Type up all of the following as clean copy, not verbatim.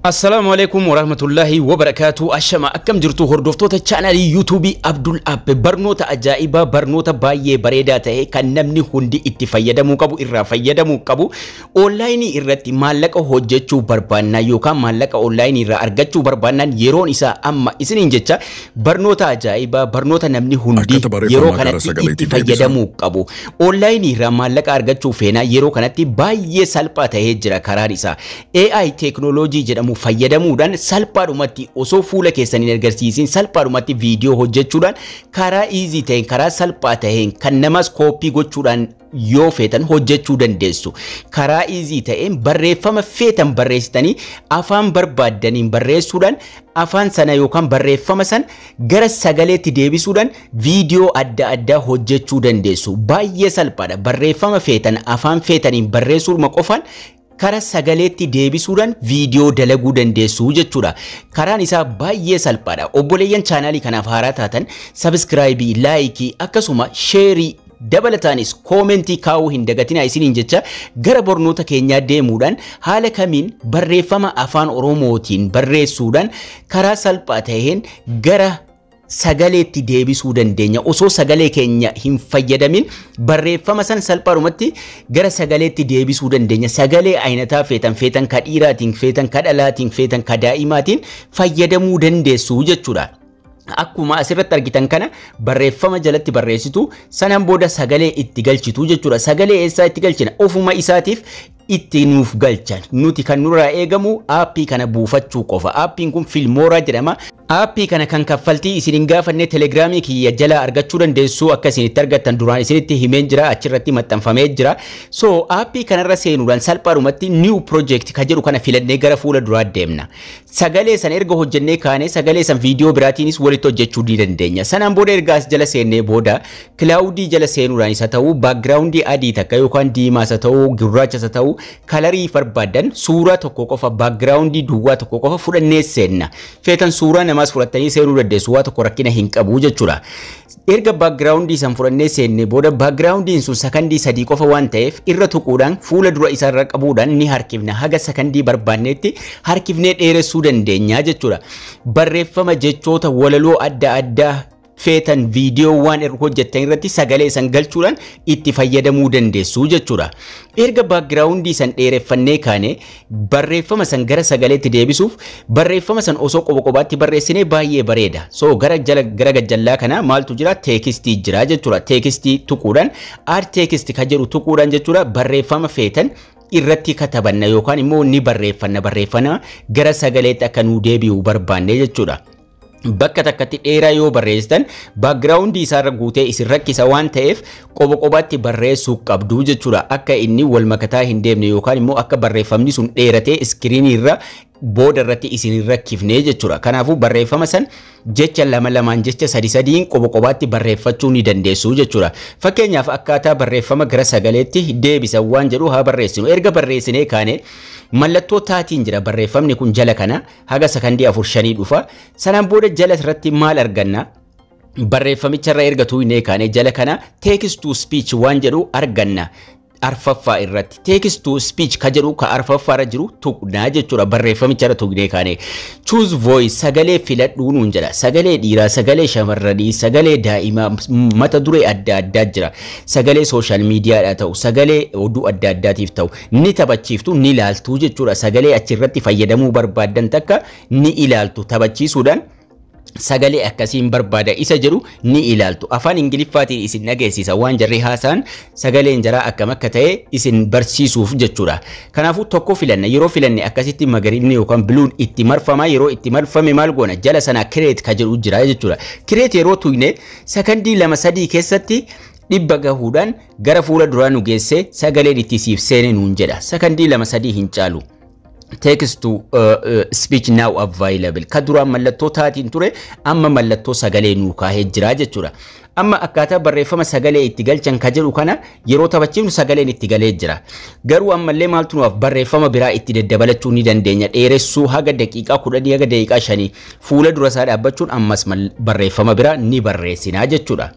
Assalaamu alaikum warahmatullahi wabarakaatu. Ashama, akkam jirtu hordoftoota chaanalii YouTubeii Abdul App? Barnoota ajaa'ibaa, barnoota baay'ee bareedaa ta'e kan namni hundi itti fayyadamuu qabu, irraa fayyadamuu qabu. Onlaayinii irratti maallaqa hojjechuu barbaannaa yookaan maallaqa onlaayinii irraa argachuu barbaannaan, yeroon isaa amma isiniin jecha. Barnoota ajaa'ibaa, barnoota namni hundi Akkata barreeffamaa yeroo gara kanatti sagaleetti itti fayyadamuu qabu. Onlaayinii irraa maallaqa argachuu feenaa, yeroo kanatti baay'ee salphaa ta'ee jira karaan isaa. AI teeknooloojii jedhamu fayyadamuudhaan salphaadhumatti, osoo fuula keessan hin agarsiisin, salphaadhumatti viidiyoo hojjechuudhaan, karaa easy ta'een, karaa salphaa ta'een, kan namas kooppii gochuudhaan yoo feetan hojjechuu dandeessu. Karaa easy ta'een barreeffama feetan barreessitanii, afaan barbaaddaniin barreessuudhaan, afaan sana yookaan barreeffama sana gara sagaleetti deebisuudhaan viidiyoo adda addaa hojjechuu dandeessu. Baay'ee salphaadha. Barreeffama feetan afaan feetaniin barreessuuma qofaan kara sagaleetti deebisuudhaan viidiyoo dalaguu dandeessu jechuudha. Karaan isaa baay'ee salphaadha. Obboleeyyan chaanaalii kanaaf haaraa taatan, subscribe, like, akkasuma share, dabalataanis comment kaa'uu hin dagatinaa isiniin jecha, gara barnoota keenyaa deemuudhaan haala kamiin barreeffama Afaan Oromootiin barreessuudhaan karaa salphaa ta'een gara sagaleetti deebisuu dandeenya? Osoo sagalee keenya hin fayyadamin barreeffama san salphaadhumatti gara sagaleetti deebisuu dandeenya. Sagalee ayinataa feetan, feetan ka dhiiraatiin, feetan ka dhalaatiin, feetan ka daa'imaatiin fayyadamuu dandeessu jechuudha. Akkuma asirratti argitan kana barreeffama jalatti barreessitu, sanaan booda sagalee itti galchitu jechuudha. Sagalee eessaa itti galchina? Ofuma isaatiif itti nuuf galcha. Nuti kan nurraa eegamu aappii kana buufachuu qofa. Aappiin kun Filmora jedhama. Aappii kana kan kaffaltii isin hin gaafanne Telegiraamii kiyya jala argachuu dandeessu. Akka isin itti argattan duraan isinitti himeen jira, achirratti maxxanfamee jira. So aappii kanarra seenuudhaan salphaadhumatti new project ka jedhu kana filannee gara fuula duraa deemna. Sagalee san erga hojjennee kaanee, sagalee san viidiyoo biraatiinis walitti hojjechuu ni dandeenya. Sanaan booda erga as jala seennee booda, cloud jala seenuudhaan isa ta'uu, background adii takka yookaan diimaa isa ta'uu, gurraacha isa ta'uu, color barbaadan, suuraa tokko qofa, background duwwaa tokko qofa fudhannee seenna. Feetan suuraa namaas fudhattanii seenuu dandeessu, waa tokko rakkina hin qabu jechuudha. Erga background san fudhannee seennee booda, backgroundiin sun sakandii 3 qofa waan ta'eef, irra tuquudhaan fuula dura isaarra qabuudhaan ni harkifna. Haga sakandii barbaannetti harkifnee dheeressuu dandeenya jechuudha. Barreeffama, jechoota, walaloo adda addaa feetan viidiyoo waan hojjettan irratti sagalee san galchuudhaan itti fayyadamuu dandeessu jechuudha. Erga background san dheereffannee kaane, barreeffama san gara sagaleetti deebisuuf barreeffama san osoo qoba qobaatti barreessinee baay'ee bareeda. So gara jala, gara gajjallaa kana maaltu jira? Text jira jechuudha. Text tuquudhaan, add text ka jedhu tuquudhaan jechuudha, barreeffama feetan irratti katabanna yookaan immoo ni barreeffanna, barreeffama gara sagaleetti akka nuu deebi'u barbaanne jechuudha. Bakka takkatti dheeraa yoo barreessitan background isaarra guutee isin rakkisa waan ta'eef, qoba qobaatti barreessuu qabdu jechuudha. Akka inni wal makataa hin deemne yookaan immoo akka barreeffamni sun dheeratee screen irra booda irratti isin hin rakkifne jechuudha. Kanaafuu barreeffama san jecha lama lamaan, jecha sadi sadiin qoba qobaatti barreeffachuu ni dandeessu jechuudha. Fakkeenyaaf akkaataa barreeffama gara sagaleetti deebisan waan jedhu haa barreessinu. Erga barreessinee kaane, mallattoo taatiin jira, barreeffamni kun jala kana haga sakandii 4 5 dhufa. Sanaan booda jala irratti maal arganna? Barreeffamicharra erga tuuynee kaane, jala kana text to speech waan jedhu arganna. Arfaffaa irratti text to speech ka jedhu, ka arfaffaarra jiru tuqnaa jechuudha. Barreeffamicharra tuqnee kaane, choose voice, sagalee filadhuu nuun jedha. Sagalee dhiiraa, sagalee shamarranii, sagalee daa'imaa, mata duree adda addaa jira. Sagalee social mediadhaa ta'u, sagalee oduu adda addaatiif ta'u, ni taphachiiftu, ni ilaaltu jechuudha. Sagalee achirratti fayyadamuu barbaaddan takka ni ilaaltu, taphachiisuudhaan sagalee akkasiin barbaada isa jedhu ni ilaaltu. Afaan Ingiliffaatiin isin dhageessisa, waan jarri haasaan sagaleen jaraa akkam akka ta'e isin barsiisuuf jechuudha. Kanaafuu tokko filanna. Yeroo filanne akkasitti magariifni yookaan blueun itti marfama. Yeroo itti marfame maal goona? Jala sanaa create ka jedhu jira jechuudha. Create yeroo tuyne, sakandii 2 3 keessatti 100 gahuudhaan gara fuula duraa nu geesse, sagaleen itti siif seene nuun jedha. Sakandii 2 3 hin caalu. Text to speech now available, ka duraan mallattoo taatiin ture, amma mallattoo sagalee nuu kaahee jira jechuudha. Amma akkaataa barreeffama sagalee itti galchan ka jedhu kana yeroo taphachiifnu sagaleen itti galee jira. Garuu ammallee maaltu nuuf, barreeffama biraa itti daddabalachuu ni dandeenya. Dheeressuu haga daqiiqaa 10, haga daqiiqaa 5 fuula dura isaa dhaabbachuun ammas barreeffama biraa ni barreessinaa jechuudha.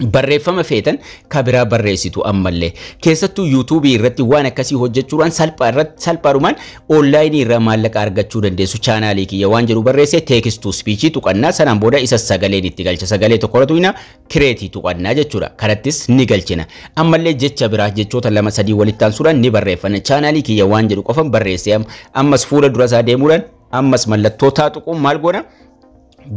Barreeffama feetan kabiraa barreessitu. Ammallee keessattuu YouTubeii irratti waan akkasii hojjechuudhaan salphaadhumaan onlineii irraa maallaqa argachuu dandeessu. Chaanaalii kiyya waan jedhu barreessee text to speechii tuqannaa. Sanaan booda isa sagaleen itti galcha. Sagalee tokkorra tuqna, createii tuqannaa jechuudha. Kanattis ni galchina. Ammallee jecha biraa, jechoota lama sadii walitti aansuudhaan ni barreeffanna. Chaanaalii kiyya waan jedhu qofan barreessee, ammas fuula dura isaa deemuudhaan ammas mallattoo taa tuquun maal goona?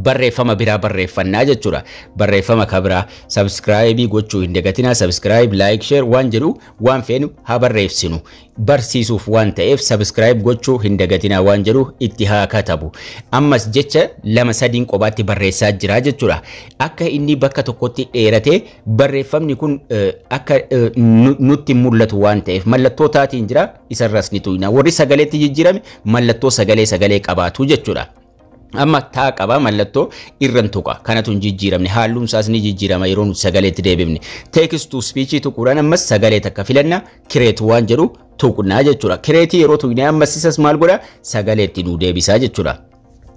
Barreeffama biraa barreeffannaa jechuudha. Barreeffama kabiraa subscribeii gochuu hin dagatinaa. Subscribe, like, share waan jedhu waan feenu haa barreessinu. Barsiisuuf waan ta'eef subscribe gochuu hin dagatinaa waan jedhu itti haa katabu. Ammas jecha lama sadiin qobaatti barreessaa jira jechuudha. Akka inni bakka tokkotti dheeratee barreeffamni kun akka nutti mul'atu waan ta'eef mallattoo taatiin jira, isarras ni tuqna. Warri sagaleetti jijjiirame mallattoo sagalee sagalee qabaatu jechuudha. Amma taa qaba, mallattoo irran tuqa. Kanatu hin jijjiiramne. Halluun isaas ni jijjiirama yeroo nuti sagaleetti deebifne. Text to speech tuquudhaan ammas sagalee takka filanna, create waan jedhu tuqnaa jechuudha. Createii yeroo tuqnee ammas isas maal godha? Sagaleetti nu deebisaa jechuudha.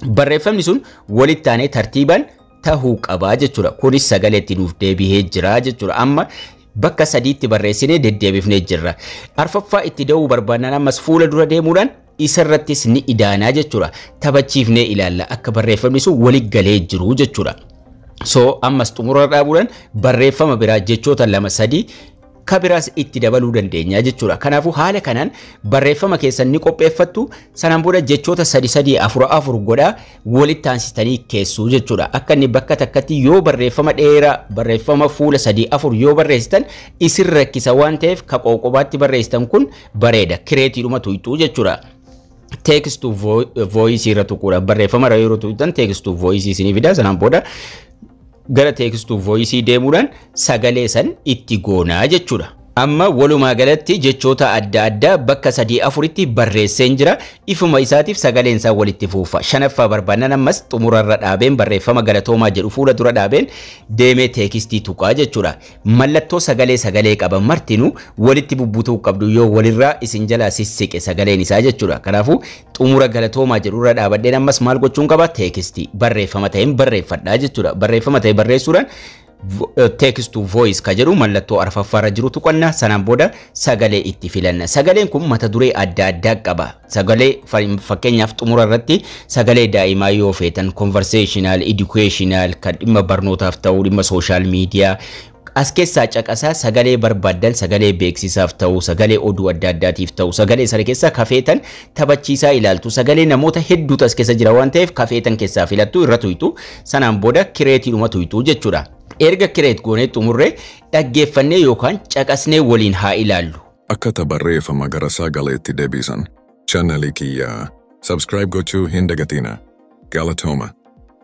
Barreeffamni sun walitti aanee tartiibaan tahuu qabaa jechuudha. Kunis sagaleetti nuuf deebihee jira jechuudha. Amma bakka sadiitti barreessinee deddeebifnee jirra. Arfaffaa itti da'uu barbaannaan ammas fuula dura deemuudhaan isarrattis ni idaanaa jechuudha. Taphachiifnee ilaalla akka barreeffamni sun walitti galee jiru jechuudha. So ammas xumura dhaabuudhaan barreeffama biraa jechoota lama sadii kabiraas itti dabaluu dandeenya jechuudha. Kanaafuu haala kanaan barreeffama keessan ni qopheeffattu. Sanaan booda jechoota sadi sadii, afur afur godhaa walitti aansitanii keessuu jechuudha. Akka inni bakka takkatti yoo barreeffama dheeraa, barreeffama fuula sadii afur yoo barreessitan isin rakkisa waan ta'eef ka qoqobaatti barreessitan kun bareeda. Createiidhuma tuyxuu jechuudha. Text to voice irra tuquudha. Barreeffama irra yeroo tuqxan text to voice isinii fida. Sanaan booda gara text to voice deemuudhaan sagalee san itti goonaa jechuudha. Amma walumaa galatti jechoota adda addaa bakka sadii afuritti barreesseen jira. Ifuma isaatiif sagaleen isaa walitti fuufa. Shanaffaa barbaannan ammas xumurarra dhaabeen barreeffama galatoomaa jedhu fuula dura dhaabeen deemee textii tuqaa jechuudha. Mallattoo sagalee sagalee qaba martinuu walitti bubbutuu qabdu, yoo walirraa isin jalaa sissiqe sagaleen isaa jechuudha. Kanaafuu xumura galatoomaa jedhurra dhaabadheen ammas maal gochuun qaba? Textii barreeffama ta'een barreeffadhaa jechuudha. Barreeffama ta'e barreessuudhaan text to voice ka jedhu mallattoo arfaffaarra jiru tuqanna. Sanaan booda sagalee itti filanna. Sagaleen kun mata duree adda addaa qaba. Sagalee fakkeenyaaf xumura irratti sagalee daa'imaa yoo feetan, conversational, educational, kan dhimma barnootaaf ta'u, dhimma social media as keessaa caqasaa sagalee barbaaddan, sagalee beeksisaaf ta'u, sagalee oduu adda addaatiif ta'u, sagalee sana keessaa kafeetan taphachiisaa ilaaltu. Sagalee namoota hedduutu as keessa jira waan ta'eef kafeetan keessaa filattu, irra tuytu. Sanaan booda createiidhuma tuytu jechuudha. Erga create goonee xumurree dhaggeeffannee yookaan caqasnee waliin haa ilaallu. Akkata barreeffama gara sagaleetti deebisan. Channelii kiyyaa. Subscribe gochuu hin dagatina. Galatooma.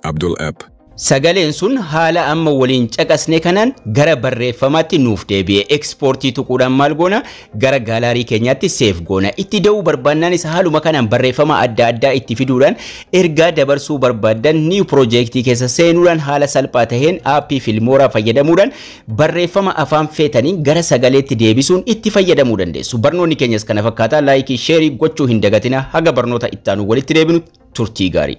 Abdul App. Sagaleen sun haala amma waliin caqasne kanaan gara barreeffamaatti nuuf deebi'e. Exportii tuquudhaan maal goona? Gara gallery keenyaatti save goona. Itti da'uu barbaannaan isa haaluma kanaan barreeffama adda addaa itti fiduudhaan ergaa dabarsuu barbaaddan new projectii keessa seenuudhaan haala salphaa taheen appii Filmora fayyadamuudhaan barreeffama afaan feetanii gara sagaleetti deebisuun itti fayyadamuu dandeessu. Barnoonni keenyas kana fakkaata. Likeii, shareii gochuu hin dagatina. Haga barnoota ittaanu walitti deebinu turtii gaarii.